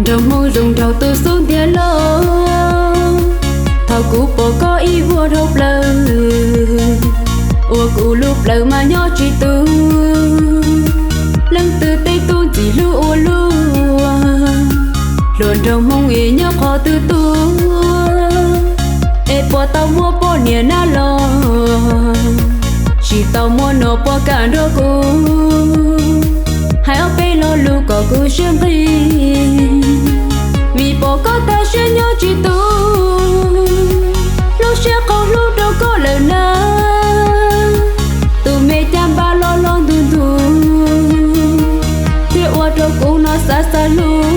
Nraug Hmoob zoo nraug tus xub ntiag loj, thaum kuv pom koj ib vuag dhau plaws, ua kuv lub plawv mas nyob tsis tus. Leej twg tej tub ntxim hlub ua luaj, hluas nraug Hmoob es nyob qhov twg tuaj, es puas tau muaj poj niam na los, tsis tau muaj no puas kam nrog kuv, hais ob peb lo lus kom kuv siab nqig. Vim pom koj tas siab nyob tsis tus, lub siab qaug hlub rau koj lawm na. Tus me caj npab loj loj ntug ntug, thiaj ua rau kuv no xav xav hlub.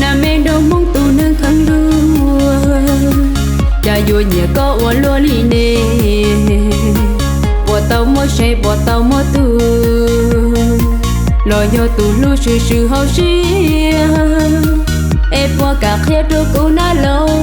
Nas me nraug Hmoob tus neeg kheev luag, cas yuav nyiam koj ua luaj li ne? Puas tau muaj tshais puas tau muaj tug, los yog tus hlub swm swm hauv siab, es puas kam qhia rau kuv na los?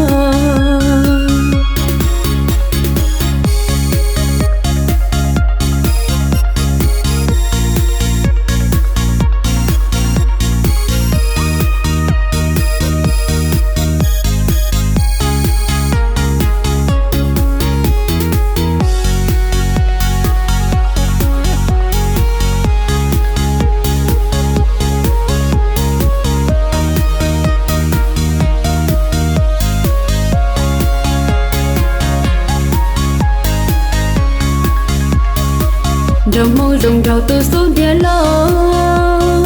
Nraug Hmoob zoo nraug tus xub ntiag loj,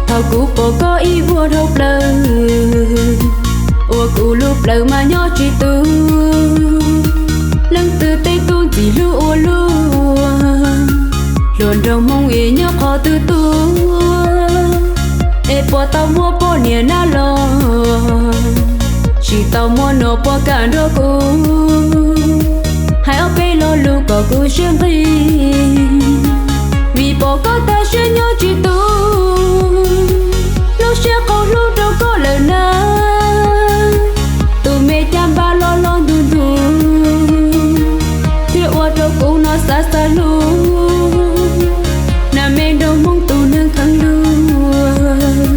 thaum kuv pom koj ib vuag dhau plaws, ua kuv lub plawv mas nyob tsis tus. Leej twg tej tub ntxim hlub ua luaj, hluas nraug Hmoob es nyob qhov twg tuaj, es puas tau muaj poj niam na los, tsis tau muaj no puas kam nrog kuv, hais ob peb lo lus kom kuv siab nqig. Vim pom koj tas siab nyob tsis tus, lub siab qaug hlub rau koj lawm na. Tus me caj npab loj loj ntug ntug, thiaj ua rau kuv no xav xav hlub. Nas me nraug Hmoob tus neeg kheev luag,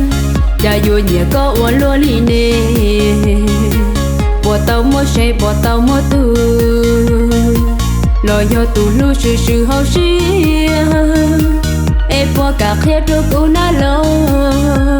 cas yuav nyiam koj ua luaj li ne? Puas tau muaj tshais puas tau muaj tug, los yog tus hlub swm swm hauv siab, es puas kam qhia rau kuv na los?